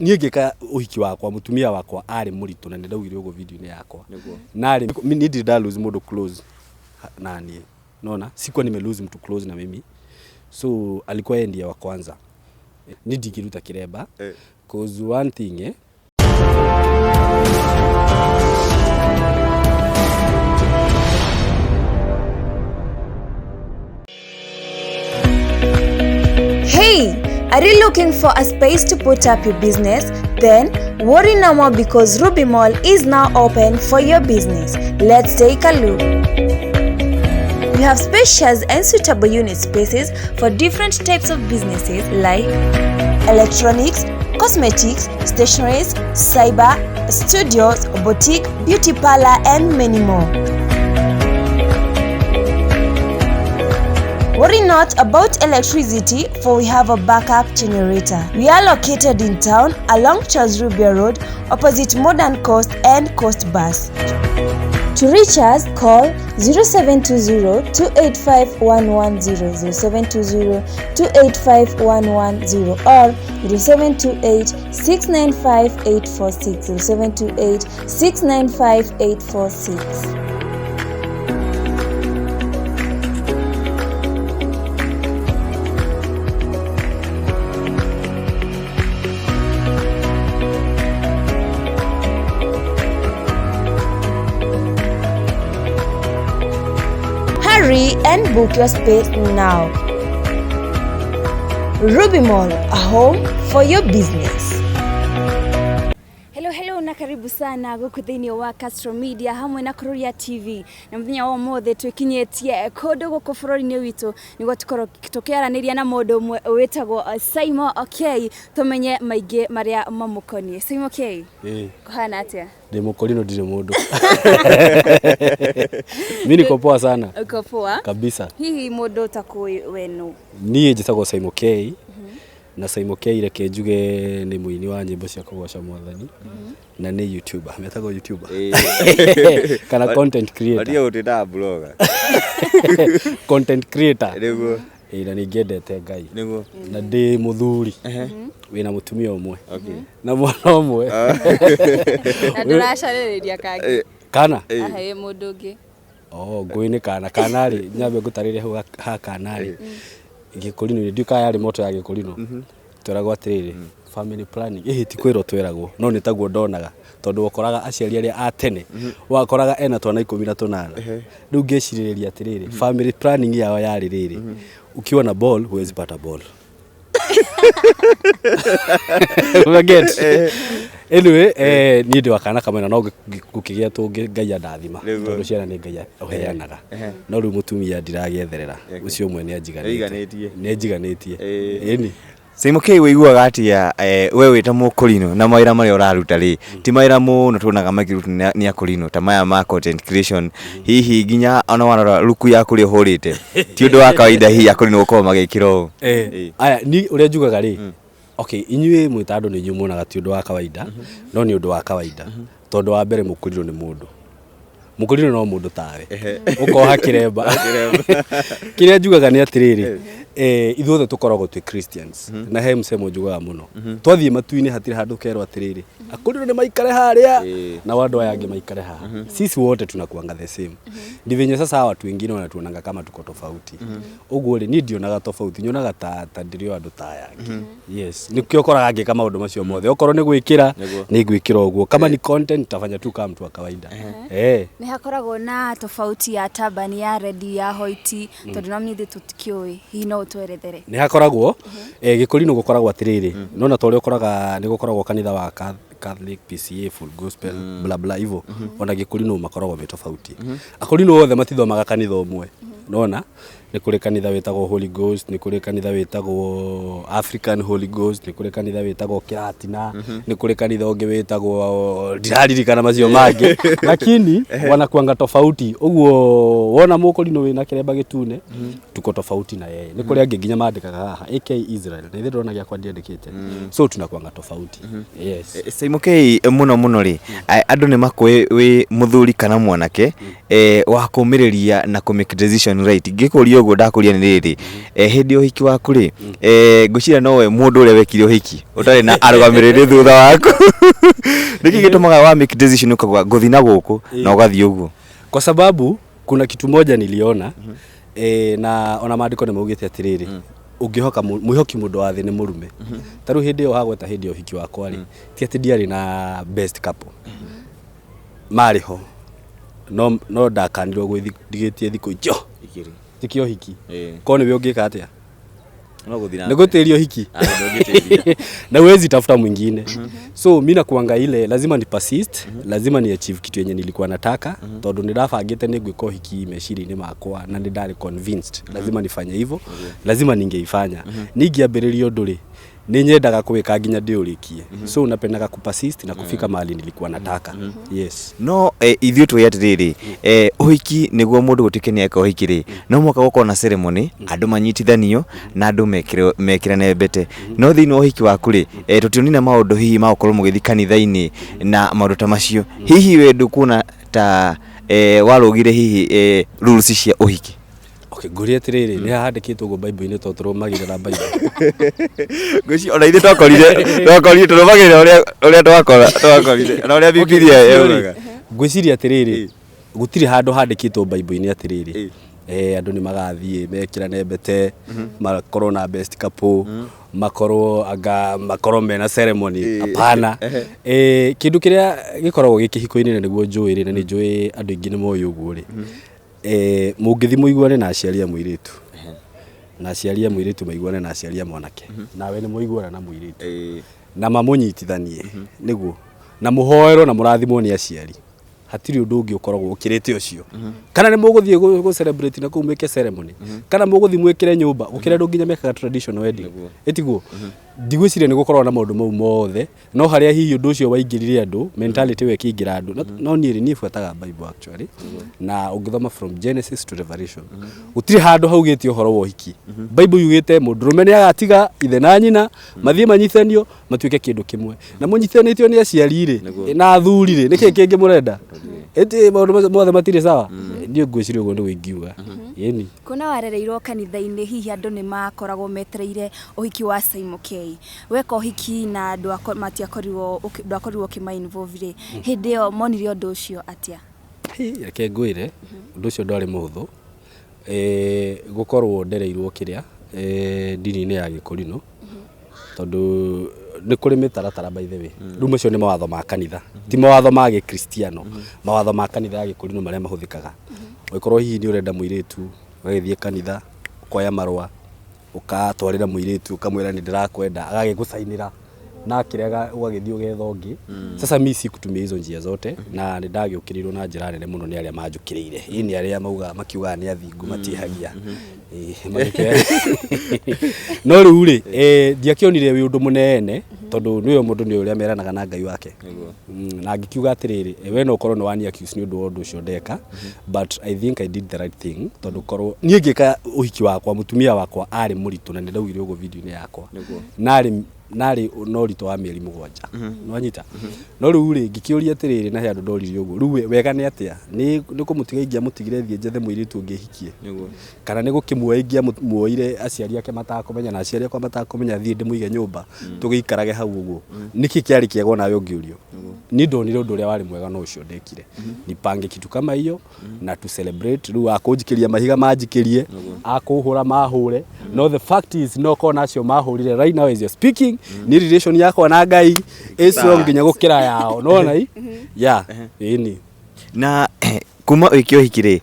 Niĩ ngĩka ũhiki wakwa, mũtumia wakwa arĩ mũritũ na nĩ ndaugire ũguo video-inĩ yakwa. Narĩ niĩ ndirĩ nda lose mũndũ close na niĩ. Unaona? Sikuwa nime lose mtu close na mimi. So alikuwa yeye ndiye wa kwanza. Niĩ ndingĩruta kĩremba. Cause one thing eh, Hey, are you looking for a space to put up your business? Then worry no more because Ruby Mall is now open for your business. Let's take a look. We have spacious and suitable unit spaces for different types of businesses like electronics, cosmetics, stationeries, cyber, studios, boutique, beauty parlor, and many more. Worry not about electricity, for we have a backup generator. We are located in town along Charles Rubia Road, opposite Modern Coast and Coast Bus. To reach us, call 0720 285 110, 0720 285 110 or 0728 695 846, 0728 695 846. Hurry and book your space now. Ruby Mall, a home for your business. Hello hello na karibu sana guku thiini wa Castro Media hamwe na Kururia TV. Na muthenya wa umuthi twikinyitie kundu guku bururi-ini witu niguo tukorwo tukiaraniria na mundu umwe witagwo Simon Okei, tumenye maingi maria mamukonie. Simon Okei, kuhana atia? Ndĩ mũkorino, ndirĩ mũndũ. Mi niko poa sana. Uko poa kabisa. Hihi mundu utakui wenu? Niĩ njĩtagwo Simon K, na Simon K, reke njuge nĩ mũini wa nyĩmbo cia kũgoca Mwathani na nĩ YouTuber, metagwo YouTuber kana content creator. Watia ũtĩtaga blogger. Content creator. Nĩguo. Ĩĩ, na nĩ ngĩendete Ngai. Nĩguo. Na ndĩ mũthuri wĩna mũtumia ũmwe na mwana ũmwe. Na ndũracarĩrĩria kangĩ? Kana Ahe mũndũ ũngĩ. Oh, ngũĩ nĩ kana. Kana rĩ, nyambe ngũtarĩrie hau ha kana rĩ, gĩkũrinũ ndiũ kana yarĩ moto ya gĩkũrinũ, tweragwo atĩrĩrĩ, family planning ĩhĩ ti kwĩrwo tweragwo, no nĩ taguo ndonaga, tondũ wakoraga aciari arĩa a tene wakoraga ena twana 18. Rĩu ngĩcirĩrĩria atĩrĩrĩ, family planning yao yarĩ rĩrĩ, ukiwa na ball huwezi pata ball. Unaget? Anyway, niĩ ndĩ wa kana kamwe na no gũkĩgĩa tũngĩ, Ngai andathima. Nĩguo. Tondũ ciana nĩ Ngai ũheanaga, no rĩu mũtumia ndiragĩetherera ũcio ũmwe, nĩ anjiganĩtie. Nĩaiganĩtie. Nĩ anjiganĩtie. Ĩni. Simon K, wĩiguaga atĩa we wĩ ta mũkũrinũ na mawĩra marĩa ũraruta rĩ, ti mawĩra mũno tuonaga makĩrutwo nĩ akũrinũ ta maya ma content creation? Hihi nginya ona warora ruku yaku ũrĩa ũhũrĩte, ti ũndũ wa kawaida hihi akũrinũ gũkorwo magĩkĩra ũũ. Aya, ni ũrĩa njugaga rĩ, okay, inyuĩ mwĩ ta andũ nĩ inyuĩ muonaga ti ũndũ wa kawaida, no nĩ ũndũ wa kawaida, tondũ wa mbere mũkũrinũ nĩ mũndũ, mũkũrinũ no mũndũ tawe ũkoha kĩremba. Kĩrĩa njugaga nĩ atĩrĩrĩ, ithuothe tũkoragwo twĩ Christians, na he msemo njugaga mũno, twathiĩ matu-inĩ hatirĩ handũ kerwo atĩrĩrĩ, akũrinũ nĩ maikare harĩa na andũ aya angĩ maikare haha. Sisi wote tunakuanga the same. Ni venye sasa hawa watu wengine wanatuonanga kama tuko tofauti. Ũguo rĩ, niĩ ndionaga tofauti, nyonaga ta ndĩrĩ o andũ ta aya angĩ. Yes, nĩkĩo ũkoraga ngĩka maũndũ macio mothe. Okorwo nĩ gwĩkĩra, nĩ ngwĩkĩra ũguo. Kama ni content, tafanya tu kama mtu wa kawaida. Nĩ hakoragwo na tofauti ya turban ya red, ya white? Tondũ no ithuĩ tũtikĩũĩ, hihi no ũtwerethere? Nĩ hakoragwo gĩkũrinũ gũkoragwo atĩrĩrĩ, nona ta ũrĩa ũkoraga nĩ gũkoragwo kanitha wa Catholic, PCA, Full Gospel, bla bla hivyo, ona gĩkũrinũ makoragwo me tofauti. Akũrinũ othe matithomaga kanitha ũmwe. Nona nĩ kũrĩ kanitha wĩtagwo Holy Ghost, nĩ kũrĩ kanitha wĩtagwo African Holy Ghost, nĩ kũrĩ kanitha wĩtagwo Kĩratina, nĩ kũrĩ kanitha ũngĩ wĩtagwo ndiraririkana macio mangĩ, lakini wanakuanga tofauti. Ũguo wona mũkũrinũ wĩna kĩremba gĩtune, tuko tofauti na yeye. Nĩ kũrĩ angĩ nginya mandĩkaga haha AK Israel, na ithe ndĩrona gĩakwa ndiandĩkĩte, so tunakuanga tofauti, yes. Simon K, mũno mũno rĩ, andũ nĩ makũĩ wĩ mũthuri kana mwanake wa kũmĩrĩria na kũ make decision right. Ngĩkũria Ũguo ndakũria nĩ rĩrĩ, hĩndĩ ya ũhiki waku rĩ, ngwĩciria nowe mũndũ ũrĩa wekire ũhiki ũtarĩ na arũgamĩrĩri thutha waku. Nĩkĩ gĩtũmaga wa make decision ũkauga ngũthiĩ na gũkũ na ũgathiĩ ũguo? Kwa sababu kuna kitu moja niliona, na ona maandĩko nĩ maugĩte atĩrĩrĩ, ũngĩhoka mwĩhoki mũndũ wa thĩ nĩ mũrume. Ta rĩu hĩndĩ ĩyo hagweta hĩndĩ ya ũhiki wakwa rĩ, ti atĩ ndiarĩ na best couple, marĩ ho, no ndakanirwo ndigĩtie thikũ icio tikio ũhiki. Korwo nĩwe ũngĩka atĩa? No gũthiĩ na Nĩ gũtĩria ũhiki na huwezi tafuta mwingine. So mi nakuanga ile lazima ni persist, lazima ni achieve kitu yenye nilikuwa nataka, tondũ nĩ ndabangĩte nĩ ngwĩka ũhiki meciria-inĩ makwa na nĩ ndarĩ convinced lazima nifanye hivyo, lazima ningeifanya. Ningĩambĩrĩria ũndũ rĩ, nĩ nyendaga kũwĩka nginya ndĩũrĩkie. So napendaga kupersist na kufika mahali nilikuwa nataka, yes. No ithuĩ tũĩ atĩrĩrĩ, ũhiki nĩguo mũndũ gũtuĩke nĩ eka ũhiki rĩ, no mũhaka gũkorwo na ceremony, andũ manyitithanio na andũ mekĩrane mbete. No thĩinĩ wa ũhiki waku rĩ, tũtionire maũndũ hihi ma gũkorwo mũgĩthiĩ kanitha-inĩ na maũndũ ta macio. Hihi we ndũkuona ta warũgire hihi rules cia ũhiki? Okay, ngũria atĩrĩrĩ, nĩ handĩkĩtwo ũguo Bible-inĩ tondũ tũrũmagĩrĩra Bible? Ngwĩciria ona ithuĩ twakorire tũrũmagĩrĩra ũrĩa twakorire na ũrĩa Bibilia yugaga. Ngwĩciria atĩrĩrĩ, gũtirĩ handũ handĩkĩtwo Bible-inĩ atĩrĩrĩ, andũ nĩ magathiĩ mekĩrane mbete, makorwo na best couple, makorwo anga makorwo mena ceremony. Hapana. Kĩndũ kĩrĩa gĩkoragwo gĩ kĩhiko-inĩ, na nĩguo njũĩ rĩ, na nĩ njũĩ andũ aingĩ nĩ moĩ ũguo rĩ, mũngĩthiĩ mũiguane na aciari a mũirĩtu, na aciari a mũirĩtu maiguane na aciari a mwanake, nawe nĩ mũiguana na mũirĩtu na mamũnyitithanie nĩguo na mũhoerwo na mũrathimwo nĩ aciari, hatirĩ ũndũ ũngĩ ũkoragwo ũkĩrĩte ũcio. Kana nĩ mũgũthiĩ gũ celebrate na kũu mwĩke ceremony, kana mũgũthiĩ mwĩkĩre nyũmba, gũkĩra andũ nginya mekaga traditional wedding, ĩtiguo? Ndigwĩciria nĩ gũkoragwo na maũndũ mau mothe, no harĩa hihi ũndũ ũcio waingĩrire andũ, mentality ĩyo ĩkĩingĩra andũ. No niĩ rĩ, niĩ buataga Bible actually, na ũngĩthoma from Genesis to Revelation, gũtirĩ handũ haugĩte ũhoro wa ũhiki. Bible yugĩte mũndũrũme nĩ agatiga ithe na nyina, mathiĩ manyithanio matuĩke kĩndũ kĩmwe, na mũnyithanĩtio nĩ aciari rĩ na athuri rĩ, nĩkĩ kĩngĩ mũrenda? Ĩtĩ maũndũ macio mothe matirĩ sawa. Niĩ ngwĩciria ũguo nĩguo ingiuga, ĩni. Kuona warereirwo kanitha-inĩ, hihi andũ nĩ makoragwo metereire ũhiki wa Simon K. Weka ũhiki na matiakorirwo ndwakorirwo ũkĩma involve rĩ, hĩndĩ ĩyo monire ũndũ ũcio atĩa? Hi, reke ngwĩre, ũndũ ũcio ndwarĩ mũhũthũ, gũkorwo ndereirwo kĩrĩa ndini-inĩ ya gĩkũrinũ, tondũ nĩ kũrĩ mĩtaratara, by the way. Rĩu macio nĩ mawatho ma kanitha, ti mawatho ma gĩkristiano, mawatho ma kanitha ya gĩkũrinũ marĩa mahũthĩkaga. Ũngĩkorwo hihi nĩ ũrenda mũirĩtu, ũgagĩthiĩ kanitha, ũkoya marũa, ũgatwarĩra mũirĩtu, ũkamwĩra nĩ ndĩrakwenda, agagĩgũcainĩra, na akĩrega ũgagĩthiĩ ũgetha ũngĩ. Sasa mi sikutumia hizo njia zote, na nĩ ndagĩũkĩrĩirwo na njĩra nene mũno nĩ arĩa manjũkĩrĩire. Ĩ nĩ arĩa maugaga, makiugaga nĩ athingu matiĩhagia. No rĩu rĩ, ndiakĩonire wĩ ũndũ mũnene, tondũ nĩwe mũndũ nĩ ũrĩa meranaga na Ngai wake. Na ngĩkiuga atĩrĩrĩ, we no ũkorwo nĩ wani accuse nĩ ũndũ wa ũndũ ũcio ndeka, but I think I did the right thing, tondũ korwo niĩ ngĩka ũhiki wakwa, mũtumia wakwa arĩ mũritũ, na nĩ ndaugire ũguo video-inĩ yakwa, narĩ na ũritũ wa mĩeri 7, nĩwanyita? No rĩu rĩ, ngĩkĩũria atĩrĩrĩ, na he andũ ndoririe ũguo, rĩu wega nĩ atĩa? Nĩ kũmũtiga ingĩamũtigire thiĩ njethe mũirĩtu ũngĩ hikie, kana nĩ gũkĩmuoya ingĩamuoire aciari ake matakũmenya na aciari akwa matakũmenya, thiĩ ndĩmũige nyũmba tũgĩikarage hau ũguo? Nĩkĩ kĩarĩ kĩega onawe ũngĩũrio? Niĩ ndonire ũndũ ũrĩa warĩ mwega no ũcio ndekire, nipange kitu kama hiyo na to celebrate. Rĩu akũnjikĩria mahiga manjikĩrie, akũhũra mahũre, no the fact is no kona acio mahũrire, right now as you're speaking, ni relation yakwa na Ngai ĩ strong nginya gũkĩra yao, nona i yeah, ĩni. Na kuma wĩke ũhiki rĩ,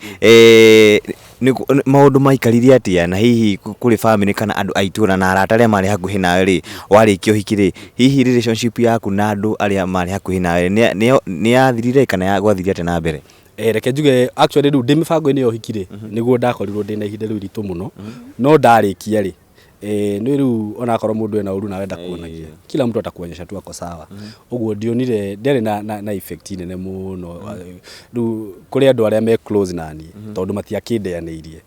maũndũ maikarire atĩa, na hihi kũrĩ family kana andũ a itũũra na arata arĩa marĩ hakuhĩ nawe rĩ, warĩkia ũhiki rĩ, hihi relationship yaku na andũ arĩa marĩ hakuhĩ nawe nĩ yathirire kana gwathire atĩa na mbere? Reke njuge, actually rĩu ndĩ mĩbango-inĩ ya ũhiki rĩ, nĩguo ndakorirwo ndĩna ihinda rĩu iritũ mũno. No ndarĩkia rĩ, Nĩ rĩu onakorwo mũndũ ena ũru nawe ndakuonagia, kila mtu atakuonyesha tu ako sawa. Ũguo ndionire ndiarĩ na effect nene mũno. Rĩu kũrĩ andũ arĩa me close nani tondũ matiakĩndeanĩirie.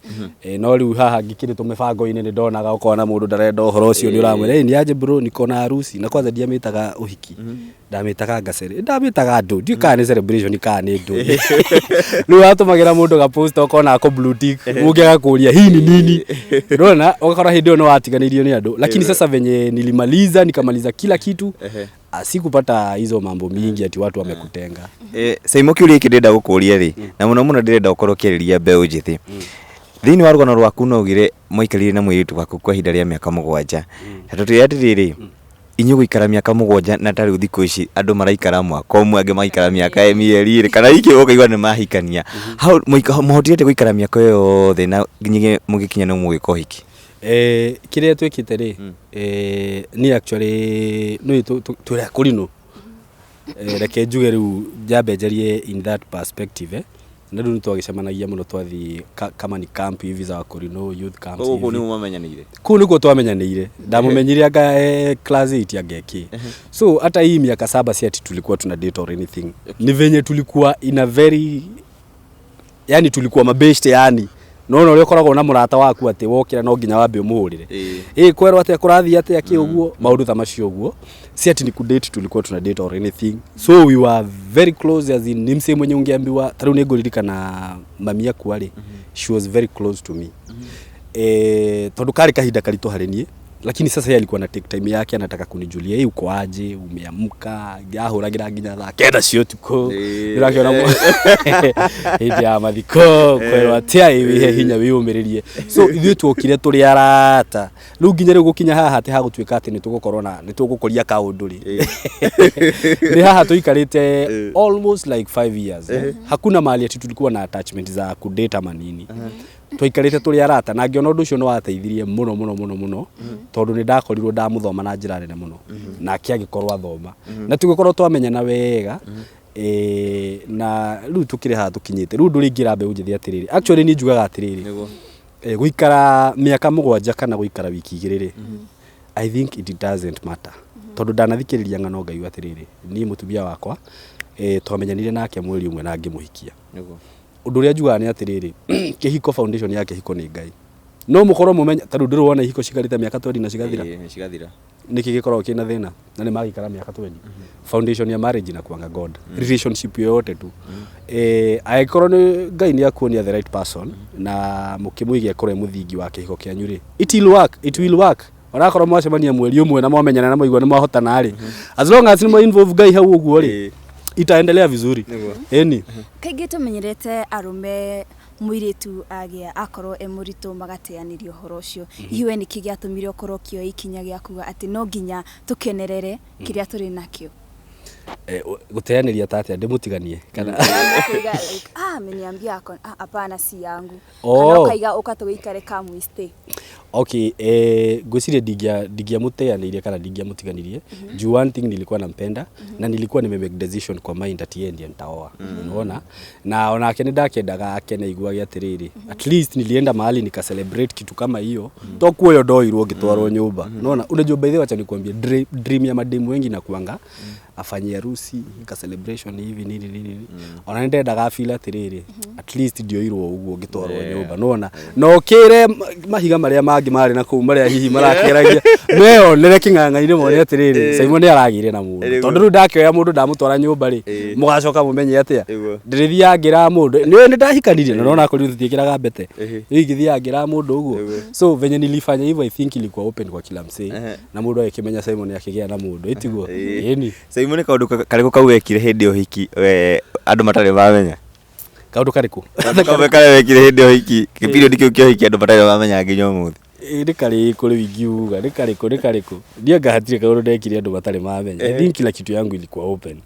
No rĩu haha ngĩkĩrĩ tũmĩbango-inĩ nĩ ndonaga ũkona mũndũ ndarenda ũhoro ũcio, nĩ ũramwĩra, "Ĩ, ni aje bro, niko na harusi." Na kwanza ndiamĩtaga ũhiki, ndamĩtaga ngacere, ndamĩtaga ndũ, ndiũĩ kana nĩ celebration kana nĩ ndũ. Rĩu watũmagĩra mũndũ ga post ũkona ako blue tick, mũngĩ agakũria hii ni nini. Unaona, ũgakora hĩndĩ ĩyo nĩ watiganĩirio nĩ andũ. Lakini sasa venye nilimaliza, nikamaliza kila kitu, sikupata hizo mambo mingi ati watu wamekutenga. Saimo, kĩũria gĩkĩ ndĩrenda gũkũria rĩ, na mũno mũno ndĩrenda ũkorwo ũkĩarĩria mbeũ njĩthĩ. Thĩinĩ wa rũgano rwaku no ugire mwaikarire na mũirĩtu waku kwa ihinda rĩa mĩaka 7. Na tũtwĩre atĩrĩrĩ, inyuĩ gũikara mĩaka 7, na ta rĩu thikũ ici andũ maraikara mwaka ũmwe, angĩ magaikara mĩaka 2 kana hihi ũkaigua nĩ mahikania. Hau mũhotire atĩa gũikara mĩaka ĩyo yothe na nginyagia mũgĩkinya no mũgĩka ũhiki? Kĩrĩa twĩkĩte rĩ, niĩ actually nĩ twĩ akũrinũ. Reke njuge rĩu njambe njarie in that perspective, eh. Na rĩu nĩ twagĩcemanagia mũno twathiĩ kama ni camp hivi za Wakorino, youth camps hivi. Mamenyanĩire? Kũu nĩkuo twamenyanĩire. Ndamũmenyire anga class 8 anga ĩkĩ. So hata hii miaka 7 si ati tulikuwa tuna date or anything. Ni venye tulikuwa in a very, yani tulikuwa mabeshte. Yani nona ũrĩa ũkoragwo na mũrata waku atĩ wokĩra no nginya wambe ũmũhũrĩre, ĩ, kwerwo atĩa, kũrathiĩ atĩa, kĩ ũguo, maũndũ ta macio ũguo. Si ati ni kudate tulikuwa tuna date or anything. So we were very close, as in ni msee mwenye ungeambiwa. Ta rĩu nĩ ngũririkana mami akua rĩ, she was very close to me, tondũ karĩ kahinda karitũ harĩ niĩ. Lakini sasa yeye alikuwa na take time yake, anataka kunijulia, "Hey, uko aje, umeamka?" Ahũragĩra nginya thaa 9 cia ũtukũ. Ndĩrakĩona hĩndĩ ya mathiko kwerwo atĩa, "Ĩ, wĩhe hinya, wĩyũmĩrĩrie." So ithuĩ tuokire tũrĩ arata. Rĩu nginya rĩu gũkinya haha atĩ hagũtuĩka atĩ nĩ tũgũkorwo na nĩ tũgũkũria kaũndũ rĩ, nĩ haha tũikarĩte almost like 5 years, eh. Hakuna mahali ati tulikuwa na attachment za kudate ama nini. Twaikarĩte tũrĩ arata na ngĩona ũndũ ũcio nĩ wateithirie mũno mũno mũno mũno, tondũ nĩ ndakorirwo ndamũthoma na njĩra nene mũno, nake agĩkorwo athoma na tũgĩkorwo twamenyana wega. Na rĩu tũkĩrĩ haha tũkinyĩte. Rĩu ũndũ ũrĩa ingĩra mbeũ njĩthĩ atĩrĩrĩ, actually niĩ njugaga atĩrĩrĩ, gũikara mĩaka 7 kana gũikara wiki 2 rĩ, I think it doesn't matter, tondũ ndanathikĩrĩria ng'ano ngaigua atĩrĩrĩ, niĩ mũtumia wakwa, twamenyanire nake mweri ũmwe na ngĩmũhikia. Ũndũ ũrĩa njugaga nĩ atĩrĩrĩ, kĩhiko, foundation ya kĩhiko nĩ Ngai. No mũkorwo mũmenya ta rĩu ndĩrĩ wona ihiko cikarĩte mĩaka 20 na cigathira. Cigathira. Nĩkĩ gĩkoragwo kĩna thĩna na nĩ magĩikara mĩaka 20? Foundation ya marriage inakuanga God. Relationship yoyote tu, angĩkorwo nĩ Ngai nĩ akuonia the right person na mũkĩmũige akorwo e mũthingi wa kĩhiko kĩanyu rĩ, it will work, it will work. Onakorwo mwacemania mweri ũmwe na mwamenyana na mwaigua nĩ mwahotana rĩ, as long as nĩ mwa involve Ngai hau ũguo rĩ, itaendelea vizuri. Ĩni. Kaingĩ tũmenyerete arũme, mũirĩtu agĩa akorwo e mũritũ magateanĩria ũhoro ũcio. Hihi we nĩkĩ gĩatũmire ũkorwo ũkĩoya ikinya gĩa kuga atĩ no nginya tũkenerere kĩrĩa tũrĩ nakĩo? Gũteanĩria ta atĩa? Ndĩmũtiganie kana? Kuiga like, "Ah, ameniambia ako, ah, hapana, si yangu." Oh. Kana ũkaiga ũka tũgĩikare come we stay. Okay, ngwĩciria ndingĩamũteanĩirie kana ndingĩamũtiganirie juu one thing, nilikuwa nampenda na nilikuwa nime make decision kwa mind ati yeye ndiye nitaoa, unaona? Na onake nĩ ndakendaga akene iguage atĩrĩrĩ, at least nilienda mahali nika celebrate kitu kama hiyo, to kuoyo ndoirwo ngĩtwarwo nyũmba, unaona? Unajua, by the way, wacha nikwambie, dream ya mademu wengi nakuanga afanyie harusi ka celebration hivi, nini nini nini. Ona nĩ ndendaga feel atĩrĩrĩ, at least ndioirwo ũguo ngĩtwarwo nyũmba, nona na ũkĩre mahiga marĩa mangĩ marĩ na kũu marĩa hihi marakĩragia meyonere kĩng'ang'a-inĩ, mone atĩrĩrĩ, Simon nĩ aragĩire na mũndũ. Tondũ rĩu ndakĩoya mũndũ ndamũtwara nyũmba rĩ, mũgacoka mũmenye atĩa? Ndĩrĩthiaga ngĩraga mũndũ nĩ nĩ ndahikanirie na nona akorirwo tũtiĩkĩraga mbete. Rĩu ingĩthiaga ngĩraga mũndũ ũguo? So venye nilifanya hivyo, I think ilikuwa open kwa kila msee na mũndũ agĩkĩmenya Simon akĩgĩa na mũndũ, ĩtiguo ĩni. Simon, nĩ kaũndũ karĩkũ kau wekire hĩndĩ ya ũhiki andũ matarĩ mamenya? Kaũndũ karĩkũ? Kaũndũ kamwe karĩa wekire hĩndĩ ya ũhiki, gĩperiod kĩu kĩa ũhiki, andũ matarĩ mamenya nginya ũmũthĩ. Ĩ, nĩ karĩkũ rĩu ingiuga? Nĩ karĩkũ? Nĩ karĩkũ? Niĩ anga hatirĩ kaũndũ ndekire andũ matarĩ mamenya. I think kila kitu yangu ilikuwa open.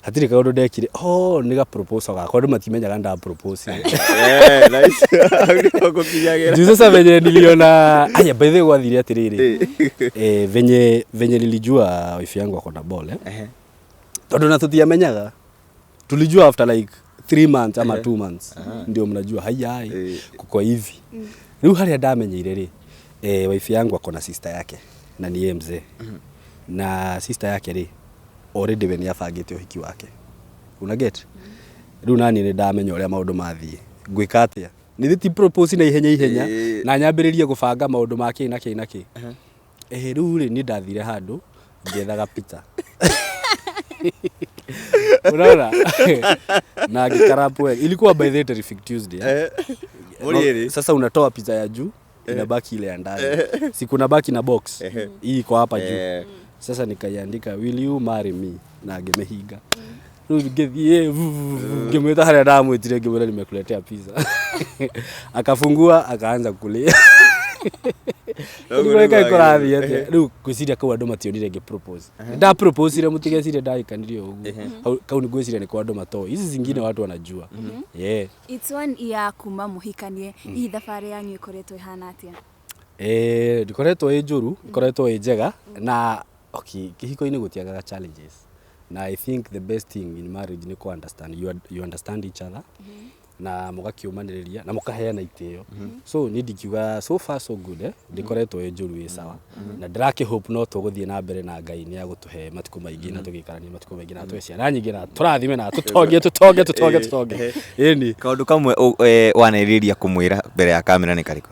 Hatirĩ kaũndũ ndekire. Oh, nĩ ga proposal gakwa, andũ matimenyaga nda propose. Nice. Hau nĩho ngũkinyagĩra. Juu sasa venye niliona, aya, by the way, gwathire atĩrĩrĩ, venye nilijua wife yangu ako na ball, eh? Tondũ na tũtiamenyaga, tulijua after like 3 months ama 2 months ndio mnajua, hayai, kuko hivi. Rĩu harĩa ndamenyeire rĩ, Wife yangu ako na sister yake na ni yeye mzee na sister yake rĩ, already we nĩ abangĩte ũhiki wake, una get? Rĩu nani nĩ ndamenya ũrĩa maũndũ mathiĩ, ngwĩka atĩa? Nĩ ti propose na ihenya ihenya na nyambĩrĩrie gũbanga maũndũ ma kĩ na kĩ na kĩ. Rĩu rĩ, niĩ ndathire handũ ngĩethaga pizza, unaona, na ngĩkarapu wega. Ilikuwa by the way Terrific Tuesday, eh? Mũrĩ erĩ? No, sasa unatoa pizza ya juu, inabaki ile ya ndani, si kuna baki na box hii iko hapa juu? Sasa nikaiandika, "Will you marry me?" Na ngĩmĩhinga. Rĩu ngĩthiĩ ngĩmwĩta harĩa ndamwĩtire, ngĩmwĩra, "Nimekuletea pizza." Akafungua, akaanza kulia. Noguo Nĩguo nĩguo kũrathiĩ atĩa? Rĩu ngwĩciria kau andũ mationire ngĩ propose. Nda proposire, mũtigecirie ndahikanirie ũguo. Kau nĩ ngwĩciria nĩ kwa andũ matoĩ, hizi zingine watu wanajua, yeah. It's one year kuma mũhikanie, hihi thabarĩ yanyu ĩkoretwo ĩhana atĩa? Ndĩkoretwo ĩ njũru, ĩkoretwo ĩ njega. Na okay, kĩhiko-inĩ gũtiagaga challenges, na I think the best thing in marriage nĩ ku understand you, you understand each other na mũgakiũmanĩrĩria na mũkaheana itĩo. So niĩ ndingiuga, so far so good, eh? Ndĩkoretwo ĩ njũru, ĩ sawa, na ndĩrakĩ hope no tũgũthiĩ na mbere na Ngai nĩ agũtũhe matukũ maingĩ na tũgĩikarania matukũ maingĩ na tũhe ciana nyingĩ na tũrathime na tũtonge tũtonge tũtonge tũtonge, ĩni. Kaũndũ kamwe wanerĩria kũmwĩra mbere ya kamera nĩ karĩkũ?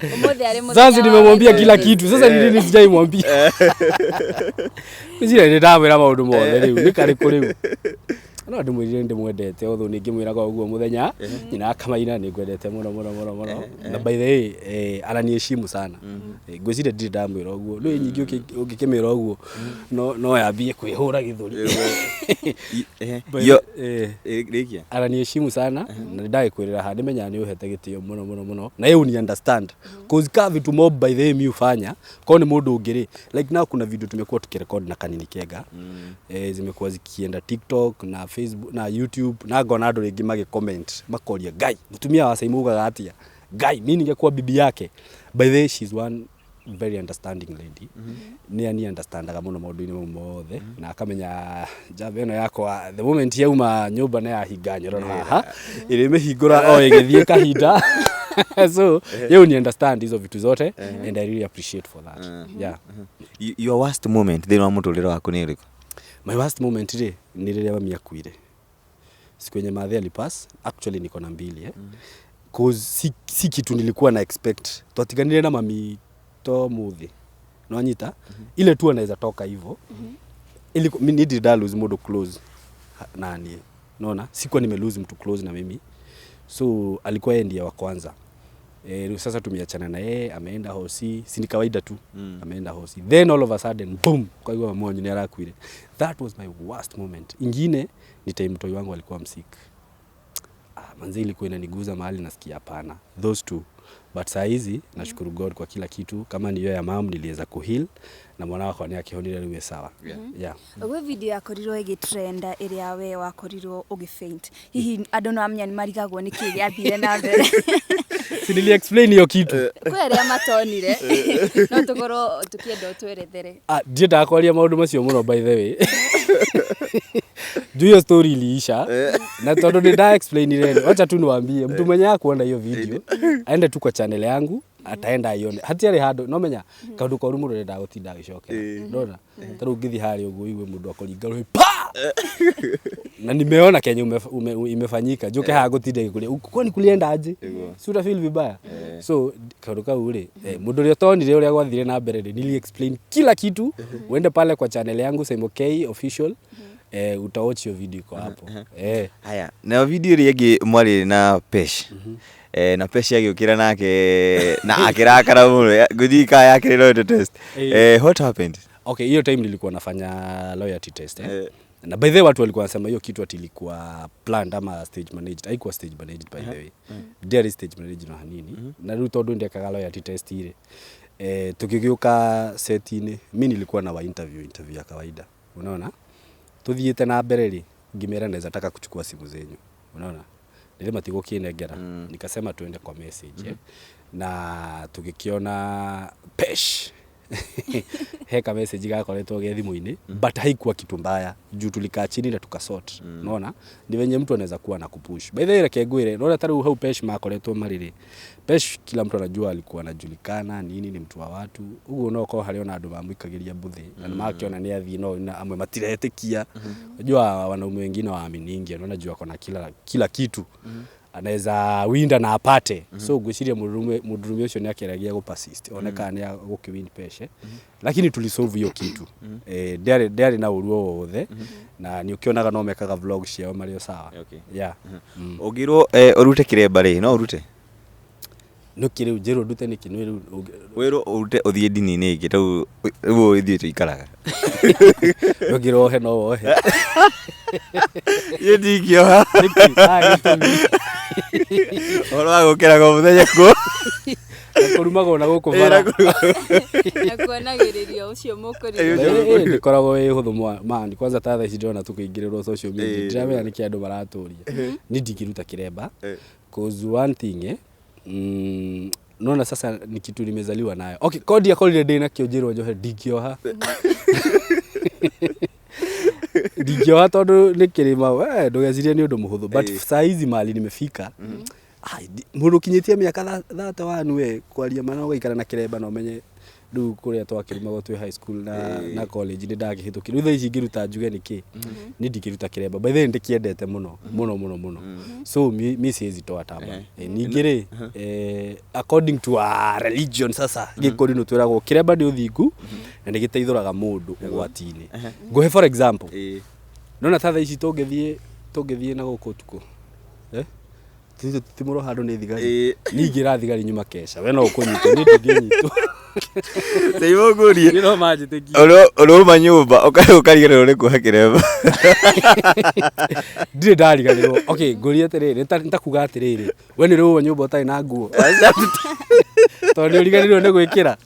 Ũmũthĩ arĩ mũthenya Sasa wa nimemwambia wendo. kila kitu, sasa ni nini sijaimwambia? Ngwĩciria nĩ ndamwĩra maũndũ mothe. Rĩu nĩ karĩkũ rĩu no ndĩmwĩrire ndĩmwendete? Although nĩngĩmwĩraga ũguo mũthenya nyina akamaina, nĩ ngwendete mũno mũno mũno mũno. Na by the way, ananiheshimu sana. Ngwĩciria ndirĩ ndamwĩra ũguo rĩu nyingĩ. Ũngĩkĩmwĩra ũguo no yambie kwĩhũra gĩthũri. By Rĩkia. Ananiheshimu sana na ndagĩkwĩrĩra haha, nĩmenyaga nĩ ũhete gĩtĩo mũno mũno mũno, na yeye uni understand, cause ka vitu mob by the way mi hufanya kwao ni mũndũ ũngĩ rĩ. Like now kuna video tumekuwa tukirekod na Kanini Kega, zimekuwa zikienda TikTok na Facebook na YouTube, na ngona andũ rĩngĩ magĩ comment makoria, "Ngai, mũtumia wa Saimu ugaga atĩa? Ngai, mi ningekuwa bibi yake." By the way, she's one very understanding lady. Nĩ ani understandaga mũno maũndũ-inĩ mau mothe na akamenya njamba ĩno yakwa, the moment yauma nyũmba na yahinga nyororo haha, ĩrĩmĩhingũra o ĩgĩthiĩ kahinda. So yeye ni understand hizo vitu zote and I really appreciate for that, yeah. Your worst moment thĩinĩ wa mũtũrĩre waku nĩ ũrĩkũ? My worst moment rĩ, nĩ rĩrĩa mami akuire, siku yenye madhe alipass. Actually niko na mbili, eh? Cause si kitu nilikuwa na expect. Twatiganire na mami to muthi nwanyita ile tu anaweza toka hivyo. Mi ndirĩ nda lose mũndũ close na niĩ, naona sikuwa nime lose mtu close na mimi, so alikuwa yeye ndiye wa kwanza. Rĩu sasa tumeachana na yeye, ameenda hosi, si ni kawaida tu, ameenda hosi, then all of a sudden, boom, kwa hivyo mama wanyu ni arakuire. That was my worst moment. Ingine ni time mtoi wangu alikuwa msick. Ah, manze, ilikuwa inaniguza mahali nasikia hapana. Those two. But saa hizi nashukuru God kwa kila kitu. Kama ni hiyo ya mam, niliweza kuheal na mwana wakwa nĩ akĩhonire, rĩu e sawa, yeah. Gwĩ video yakorirwo ĩgĩtrenda ĩrĩa we wakorirwo ũgĩfaint. Hihi andũ no amenya nĩ marigagwo nĩ kĩĩ gĩathire na mbere? Si nili explain hiyo kitu? Kwĩ arĩa matonire, no tũkorwo tũkĩenda ũtwerethere. Ah, ndiendaga kwaria maũndũ macio mũno by the way, juu hiyo story iliisha na tondũ nĩ nda explainire, wacha tu niwaambie, mtu mwenye akuona hiyo video aende tu kwa channel yangu, ataenda aione. Hatiarĩ handũ no menya kaũndũ koru mũndũ ndendaga gũtinda agĩcokera. Ndona ta rĩu ngĩthiĩ harĩa ũguo igue mũndũ akũringa rũhĩ pa na nimeona kenye imefanyika, njuke haha ngũtinda gĩkũria kwani kulienda aje, si uta feel vibaya? So kaũndũ kau rĩ, mũndũ ũrĩa ũtonire ũrĩa gwathire na mbere rĩ, nili explain kila kitu. Uende pale kwa channel yangu, Saimo K Official, utawatch hiyo video iko hapo. Haya, nayo video ĩrĩa ĩngĩ mwarĩ na Pesh, na Pesh agĩũkĩra nake na akĩrakara mũno, ngũthiĩ kaa yakĩrĩ loyalty test. What happened? Okay, hiyo time nilikuwa nafanya loyalty test, eh? Na by the way watu walikuwa wanasema hiyo kitu ati ilikuwa planned ama stage managed. Haikuwa stage managed, by the way. Ndiarĩ stage managed na hanini. Na rĩu tondũ ndekaga loyalty test rĩ, tukĩgĩũka set-inĩ, mi nilikuwa na wa interview, interview ya kawaida, unaona? Tuthiĩte na mbere rĩ, ngĩmera naweza taka kuchukua simu zenyu, unaona nĩrĩ matigũkĩnengera. Nikasema tuende kwa message, eh? Na tugikiona Pesh He ka message gakoretwo ge thimũ-inĩ, but haikuwa kitu mbaya juu tulikaa chini na tukasort. Unaona ni venye mtu anaweza kuwa na kupush. By the way, reke ngwĩre, unaona ta rĩu hau Pesh makoretwo marĩrĩ, Pesh kila mtu anajua alikuwa anajulikana nini, ni mtu wa watu ũguo, no korwo harĩ ona andũ mamũikagĩria mbuthĩ na nĩ makĩona nĩ athiĩ, no na amwe matiretĩkia. Unajua wanaume wengine waaminingi, unajua kona kila kitu anaweza winda na apate. So ngwĩciria mũndũrũme ũcio nĩ akĩragia gũ persist one kana nĩ gũkĩwin peshe, lakini tulisolve hiyo kitu. Ndĩarĩ na ũru o wothe na nĩ ũkĩonaga no mekaga vlog ciao marĩ o sawa. Yeah. Ũngĩrwo ũrute kĩremba rĩ, no ũrute? Nĩkĩ rĩu njĩrwo ndute nĩkĩ? Nĩ rĩu Wĩrwo ũrute ũthiĩ ndini-inĩ ĩngĩ tau rĩu ithuĩ tũikaraga. Ũngĩrwo ohe no wohe? Niĩ ndingĩoha. Nĩkĩ? Ah, gĩtũmi? Ũhoro wa gũkĩraga o mũthenya kuo. Na kũrumagwo na gũkũ bara. Na kuonagĩrĩria ũcio mũkũrinũ. Ndĩkoragwo ĩ hũthũ man, kwanza ta thaa ici ndĩrona tũkĩingĩrĩrwo social media. Ndiramenya nĩkĩ andũ maratũria. Ni ndingĩruta kĩremba, cause one thing, naona sasa ni kitu nimezaliwa nayo. Okay, kodi akorire ndĩ nakĩo, njĩrwo njohe, ndingĩoha. Ndingĩoha tondũ nĩ kĩrĩma we ndũgecirie nĩ ũndũ mũhũthũ, but saa hizi mahali nimefika. Ai, mũndũ ũkinyĩtie mĩaka 31 we kwaria mana ũgaikara na kĩremba na ũmenye rĩu kũrĩa twakĩrumagwo twĩ high school na college nĩ ndakĩhĩtũkire. Rĩu thaa ici ingĩruta njuge nĩkĩ nĩ ndingĩruta kĩremba. By the way, ndĩkĩendete mũno mũno mũno mũno, so mi siwezi toa taba. Ningĩ rĩ, according to our religion, sasa gĩkũri nĩ twĩragwo kĩremba nĩ ũthingu na nĩ gĩteithũraga mũndũ ũgwati-inĩ. Ngũhe for example, nona ta thaa ici tũngĩthiĩ na gũkũ ũtukũ, eh? Timũrwo handũ nĩ thigari. Niĩ ingĩra thigari nyuma kesha, we no ũkũnyitwo, niĩ ndingĩnyitwo. Sasa ngũrie. Niĩ no manjĩtĩkie. Ũrĩ uma nyũmba ũkariganĩrwo nĩ kuoha kĩremba? Ndirĩ ndariganĩrwo. Okay, ngũrie atĩrĩrĩ, nĩ ta kuga atĩrĩrĩ, we nĩ ũrĩ nyũmba ũtarĩ na nguo tondũ nĩ ũriganĩirwo nĩ gwĩkĩra?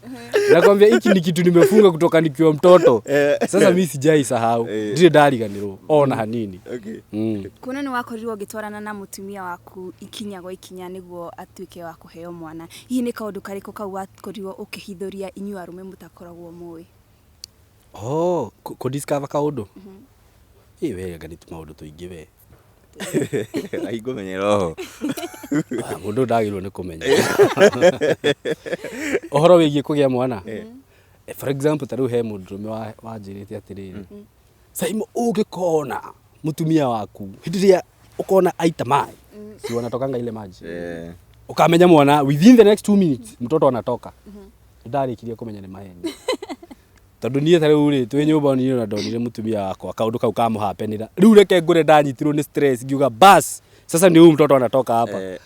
Nakwambia hiki ni kitu nimefunga kutoka nikiwa mtoto. Sasa mi sijai sahau, ndirĩ ndariganĩrwo ona hanini. Kuona nĩ wakorirwo ũgĩtwarana na mũtumia waku ikinya gwa ikinya nĩguo atuĩke wa kũheo mwana, hihi nĩ kaũndũ karĩkũ kau wakorirwo ũkĩhithũria inyuĩ arũme mũtakoragwo mũĩ? Oh, kũ discover kaũndũ ĩ we anga nĩ tũmaũndũ tũingĩ we. Aingũmenyera oho. Ah, mũndũ ndagĩrĩirwo nĩ kũmenya ũhoro wĩgiĩ kũgĩa mwana. For example, ta rĩu he mũndũrũme wanjĩrĩte atĩrĩrĩ, "Saimo, ũngĩkona mũtumia waku hĩndĩ ĩrĩa ũkona aita maĩ, si wanatokanga ile maji, ukamenya mwana within the next 2 minutes mtoto anatoka." Ndarĩkirie kũmenya nĩ maheni, tondũ niĩ ta rĩu rĩ twĩ nyũmba niĩ ona ndonire mũtumia wakwa kaũndũ kau kamũhapenĩra. Rĩu reke ngũre, ndanyitirwo nĩ stress, ngiuga bas, sasa ni huyu mtoto anatoka hapa.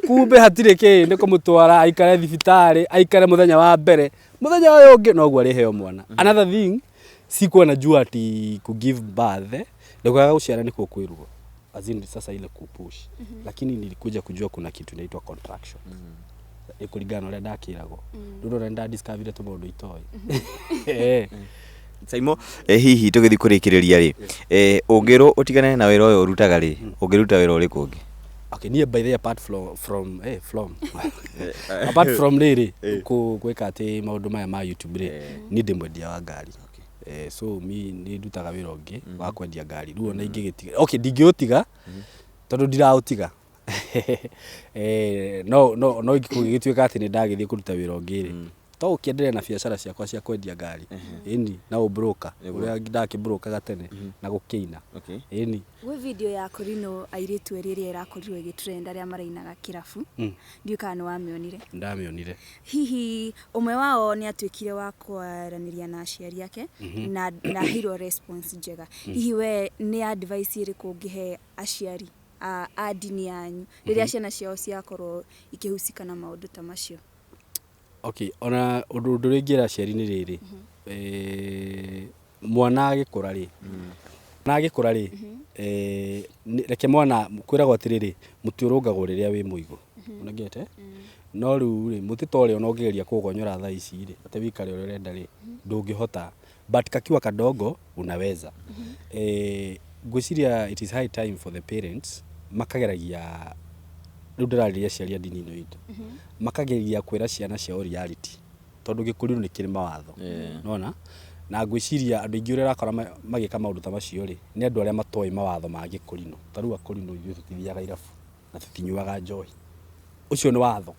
Kumbe hatirĩ kĩ, nĩ kũmũtwara aikare thibitarĩ, aikare mũthenya wa mbere, mũthenya ũyũ ũngĩ noguo arĩheo mwana. Another thing, sikuwa najua ati ku give birth, ndaugaga gũciara nĩkuo kwĩ ruo, as in sasa ile kupush, lakini nilikuja kujua kuna kitu inaitwa contraction ĩkũringana na ũrĩa ndakĩragwo. Rĩu ndona nĩndadiscoverire tũmaũndũ itoĩ. Saimo, hihi tũgĩthiĩ kũrĩkĩrĩria rĩ, ũngĩrwo ũtigane na wĩra ũyũ ũrutaga rĩ, ũngĩruta wĩra ũrĩkũ ũngĩ? Okay, niĩ by the way, apart from apart from rĩrĩ gwĩka atĩ maũndũ maya ma YouTube rĩ, niĩ ndĩ mwendia wa ngari. So mi nĩ ndutaga wĩra ũngĩ wa kwendia ngari. Rĩu ona ingĩgĩtiga, okay, ndingĩũtiga tondũ ndiraũtiga. No kũngĩgĩtuĩka atĩ nĩ ndagĩthiĩ kũruta wĩra ũngĩ rĩ, to ũkĩendelee na biacara ciakwa cia kwendia ngari, ĩni, na ũbroker ũrĩa ndakĩbrokaga tene na gũkĩina. Ĩni. Gwĩ video ya Korino airĩtu erĩ ĩrĩa ĩrakorirwo ĩgĩtrend arĩa marainaga kĩrabu, ndiũĩ kana nĩ wamĩonire. Ndamĩonire. Hihi ũmwe wao nĩ atuĩkire wa kwaranĩria na aciari ake na aheirwo response njega. Hihi we nĩ advice ĩrĩkũ ũngĩhe aciari a ndini yanyu rĩrĩa ciana ciao ciakorwo ikĩhusika na maũndũ ta macio? Okay, ona ũndũ ũrĩa ingĩra aciari nĩ rĩrĩ, mwana agĩkũra rĩ, reke mwana kwĩragwo atĩrĩrĩ, mũtĩ ũrũngagwo rĩrĩa wĩ mũigũ, ũnengete no rĩu rĩ, mũtĩ ta ũrĩa ona ũngĩgeria kũũgonyora thaa ici rĩ, atĩ wĩikare ũrĩa ũrenda rĩ, ndũngĩhota, but kakiwa kadogo unaweza. Ngwĩciria it is high time for the parents makageragia, rĩu ndĩrarĩria aciari a ndini ĩno itũ, makageria kwĩra ciana ciao reality. Tondũ gĩkũrinũ nĩ kĩrĩ mawatho. Nona na ngwĩciria andũ aingĩ ũrĩa ũrakora magĩka maũndũ ta macio rĩ, nĩ andũ arĩa matoĩ mawatho ma gĩkũrinũ. Ta rĩu akũrinũ ithuĩ tũtithiaga irabu na tũtinyuaga njohi. Ũcio nĩ watho.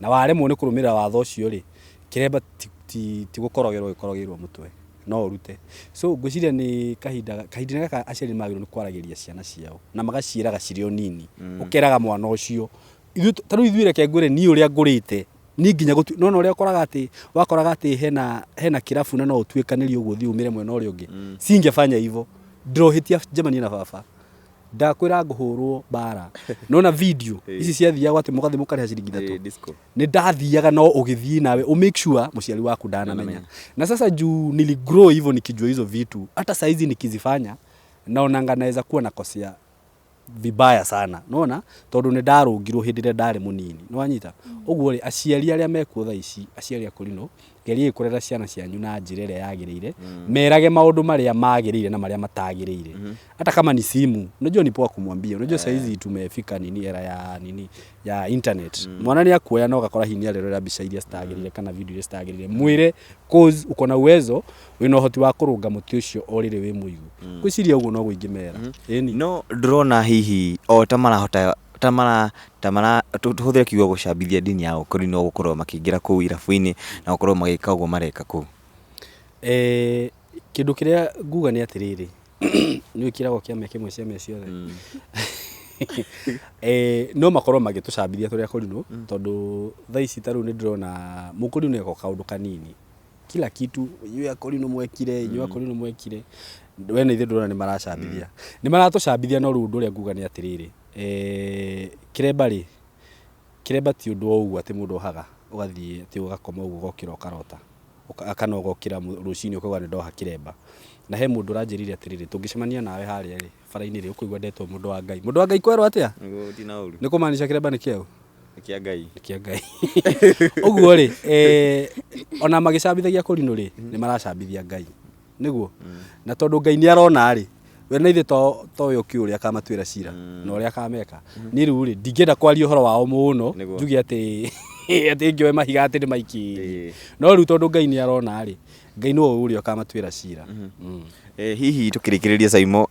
Na waremwo nĩ kũrũmĩrĩra watho ũcio rĩ, kĩremba ti gũkorogerwo gĩkorogeirwo mũtwe, no ũrute. So ngwĩciria nĩ kahinda kahinda gaka aciari nĩ magĩrĩirwo nĩ kwaragĩria ciana ciao na magaciĩraga cirĩ o nini. Ũkeraga mwana ũcio ithuĩ ta rĩu ithuĩ reke ngwĩre niĩ ũrĩa ngũrĩte niĩ nginya gũtu nona ũrĩa ũkoraga atĩ wakoraga atĩ hena kĩrabu na no ũtuĩkanĩrie ũguo ũthiĩ umĩre mwena ũrĩa ũngĩ. Singefanya hivyo, ndĩrohĩtia njemanie na baba, ndakwĩra ngũhũrwo mbara. Nona video ici ciathiagwo atĩ mũgathiĩ mũkarĩha ciringi 3. Disco. Nĩ ndathiaga, no ũgĩthiĩ nawe ũ make sure mũciari waku ndanamenya. Na sasa juu niligrow hivyo nikijua hizo vitu, hata saizi nikizifanya naonanga naweza kuwa nakosea vibaya sana, nona tondũ nĩ ndarũngirwo hĩndĩ ĩrĩa ndarĩ mũnini. Nĩ wanyita? Ũguo rĩ, aciari arĩa mekuo thaa ici, aciari akũrinũ, geriai kũrera ciana cianyu na njĩra ĩrĩa yagĩrĩire. Merage maũndũ marĩa magĩrĩire na marĩa matagĩrĩire. Hata kama ni simu, unajua ni poa kumwambia. Unajua saizi tumefika nini, era ya nini, ya internet. Mwana nĩ akuoya na ũgakora hihi nĩ arerorera mbica iria citagĩrĩire kana video iria citagĩrĩire. Mwĩre, cause uko na uwezo, wĩna ũhoti wa kũrũnga mũtĩ ũcio o rĩrĩ wĩ mũigũ. Ngwĩciria ũguo noguo ingĩmera. Ĩni. No ndĩrona hihi o ta marahota ta mara tũhũthĩre kiugo gũcambithia ndini ya ũkũrinũ, gũkorwo makĩingĩra kũu irabu-inĩ na gũkorwo magĩka ũguo mareka kũu. Kĩndũ kĩrĩa nguga nĩ atĩrĩrĩ, nĩ kĩragwo kĩama kĩmwe ciama ciothe. No makorwo magĩtũcambithia tũrĩ akũrinũ, tondũ thaa ici ta rĩu nĩ ndĩrona mũkũrinũ eko kaũndũ kanini, kila kitu inyuĩ akũrinũ mwekire, inyuĩ akũrinũ mwekire. We na ithuĩ ndĩrona nĩ maracambithia, nĩ maratũcambithia. No rĩu ũndũ ũrĩa nguga nĩ atĩrĩrĩ, kĩremba rĩ, kĩremba ti ũndũ o ũguo atĩ mũndũ ohaga ũgathiĩ atĩ ũgakoma ũguo ũgokĩra ũkarota kana ũgokĩra rũcinĩ ũkauga nĩ ndoha kĩremba. Na he mũndũ ũranjĩrire atĩrĩrĩ, tũngĩcemania nawe harĩa rĩ bara-inĩ rĩ, ũkũigua ndetwo mũndũ wa Ngai. Mũndũ wa Ngai kwerwo atĩa? Nĩ kũmaanisha kĩremba nĩ kĩaũ? Nĩ kĩa Ngai. Nĩ kĩa Ngai. Ũguo rĩ, ona magĩcambithagia kũrinũ rĩ, nĩ maracambithia Ngai nĩguo. Na tondũ Ngai nĩ arona rĩ, we na ithuĩ to we ũkĩũĩ ũrĩa akamatuĩra cira na ũrĩa akameka. Niĩ rĩu rĩ, ndingĩenda kwaria ũhoro wao mũno. Njuge atĩ ngĩoe mahiga atĩ nĩ maikĩrie. No rĩu tondũ Ngai nĩ arona rĩ, Ngai nĩwe ũrĩa ũkamatuĩra cira. Hihi tũkĩrĩkĩrĩria Saimo,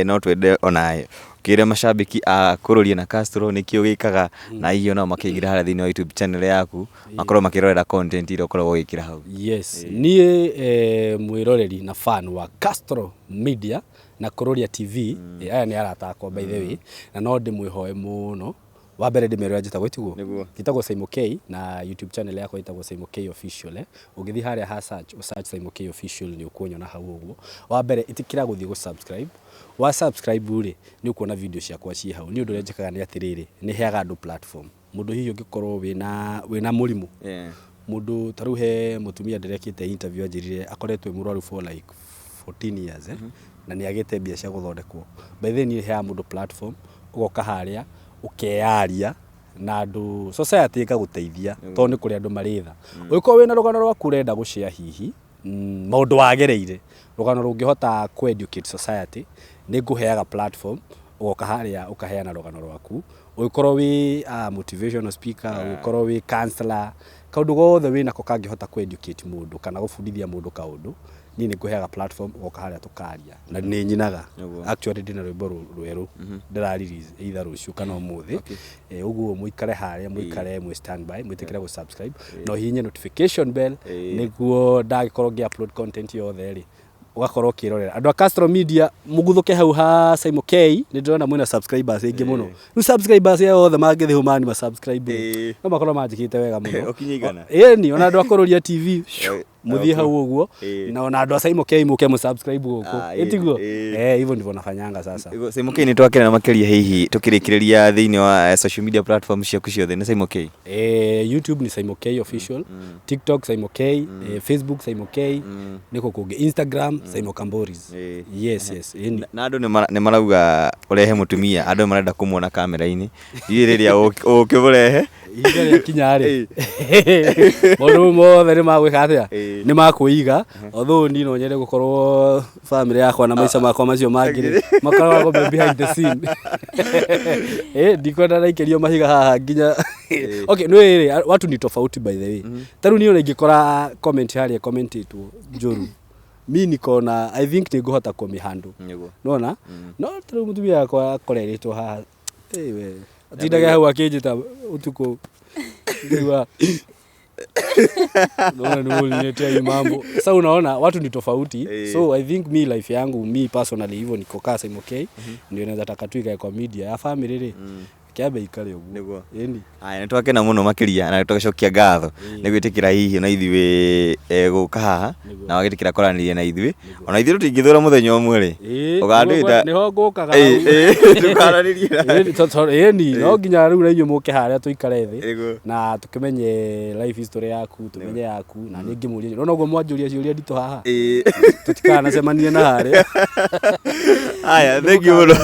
no twende onawe ũkĩre macambĩki a Kũrũria na Castro nĩkĩ ũgĩkaga, na hihi onao makĩingĩra harĩa thĩinĩ wa YouTube channel yaku makorwo makĩrorera content iria ũkoragwo ũgĩkĩra hau. Yes, niĩ mwĩroreri na fan wa Castro Media na Kũrũria TV, aya nĩ arata akwa by the way, na no ndĩmwĩhoe mũno. Wa mbere ndĩmere ũrĩa njĩtagwo, ĩtiguo? Nĩguo. Njĩtagwo Saimo K na YouTube channel yakwa ĩtagwo Saimo K Official. Ũngĩthiĩ harĩa ha search, ũ search Saimo K Official, nĩ ũkũnyona hau ũguo. Wa mbere ĩtĩkĩra gũthiĩ gũ subscribe. Wa subscribe rĩ, nĩ ũkuona video ciakwa ciĩ hau. Niĩ ũndũ ũrĩa njĩkaga nĩ atĩrĩrĩ, nĩ heaga andũ platform. Mũndũ hihi ũngĩkorwo wĩna mũrimũ, mũndũ ta rĩu he mũtumia ndĩrekĩte interview anjĩrire akoretwo e mũrwaru for like 14 years, na nĩ agĩte mbia cia gũthondekwo. By the way, niĩ heaga mũndũ platform, ũgoka harĩa ũkeyaria na andũ, society ĩgagũteithia, tondũ nĩ kũrĩ andũ marĩ tha. Ũngĩkorwo wĩna rũgano rwaku ũrenda gũshare, hihi maũndũ wagereire, rũgano rũngĩhota kũ educate society, nĩ ngũheaga platform, ũgoka harĩa ũkaheana rũgano rwaku. Ũngĩkorwo wĩ motivational speaker, ũngĩkorwo wĩ counselor, kaũndũ gothe wĩnako kangĩhota kũ educate mũndũ kana gũbundithia mũndũ kaũndũ, niĩ nĩ ngũheaga platform, ũgoka harĩa tũkaria. Na nĩ nyinaga. Actually ndĩna rwĩmbo rwerũ ndĩra release either rũciũ kana ũmũthĩ. Ũguo mũikare harĩa, mũikare mwĩ standby, mwĩtĩkĩre gũ subscribe na ũhihinye notification bell, nĩguo ndagĩkorwo ngĩ upload content yothe rĩ, ũgakorwo ũkĩrorera. Andũ a Castro Media, mũguthũke hau ha Saimo K, nĩ ndĩrona mwĩna subscribers aingĩ mũno. Rĩu subscribers aya othe mangĩthiĩ hau mani ma subscribe rĩ, no makorwo manjĩkĩte wega mũno. Ũkinye 100. Ĩni, ona andũ a Kũrũria TV, mũthiĩ hau ũguo, na ona andũ a Saimo K mũke mũ subscribe gũkũ. Ĩtiguo? Hivyo ndivyo nafanyanga sasa. Saimo K, nĩ twakena makĩria. Hihi tũkĩrĩkĩrĩria, thĩinĩ wa social media platform ciaku ciothe nĩ Saimo K? YouTube ni Saimo K Official, TikTok Saimo K, Facebook Saimo K, niko kũngĩ Instagram Saimo Kamboris. Yes, ĩni. Na andũ nĩ marauga ũrehe mũtumia, andũ marenda kũmuona kamera-inĩ, ndiũĩ rĩrĩa ũkĩmũrehe. Ihinda rĩakinya rĩ, maũndũ mothe nĩ magwĩka atĩa, nĩ makwĩiga. Although niĩ no nyende gũkorwo family yakwa na maica makwa macio mangĩ rĩ, makoragwo me behind the scene. Ndikwenda ndaikĩrio mahiga haha nginya. Okay, nĩ rĩ, watu ni tofauti by the way. Ta rĩu niĩ ona ingĩkora comment harĩa commentĩtwo njũru, mi niko na, I think nĩ ngũhota kũmĩhandle. Nĩguo. Nona no ta rĩu mũtumia wakwa akoreretwo haha, ĩ we atindaga hau akĩnjĩta ũtukũ, ngĩigua naona ni uliniletea hii mambo. Sasa unaona watu ni tofauti. So I think mi life yangu, mi personally, hivyo niko kaa same, okay, ndio naweza taka tu ikae kwa media ya family rĩ, kĩambe ikare ũguo. Nĩguo. Ĩni. Aya, nĩ twakena mũno makĩria na tũgacokia ngatho nĩ gwĩtĩkĩra hihi ona ithuĩ gũka haha na wagĩtĩkĩra kwaranĩria na ithuĩ. Ona ithuĩ tũtingĩthũra mũthenya ũmwe rĩ, ũgandwĩta. Nĩho ngũkaga. Tũkaranĩria. Ĩni, no nginya rĩu na inyuĩ mũke harĩa tũikare thĩ na tũkĩmenye life history yaku, tũmenye yaku, na niĩ ngĩmũrie no noguo mwanjũria ciũria nditũ haha, tũtikanacemanie na harĩa. Aya, thank you mũno.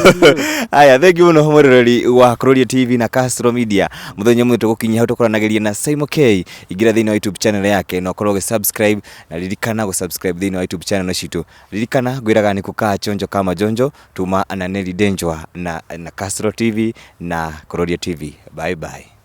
Aya, thank you mũno mwĩroreri wa Kuroria TV na Castro Media. Mũthenya ũmwe tũgũkinyia hau tũkoranagĩria na Simon K. Ingĩra thĩinĩ wa YouTube channel yake na ũkorwo ũgĩ-subscribe, na ririkana gũ-subscribe thĩinĩ wa YouTube channel citũ. Ririkana ngwĩraga nĩ kukaa chonjo kama jonjo tuma na Nelly Denjwa na Castro TV na Kuroria TV. Bye bye.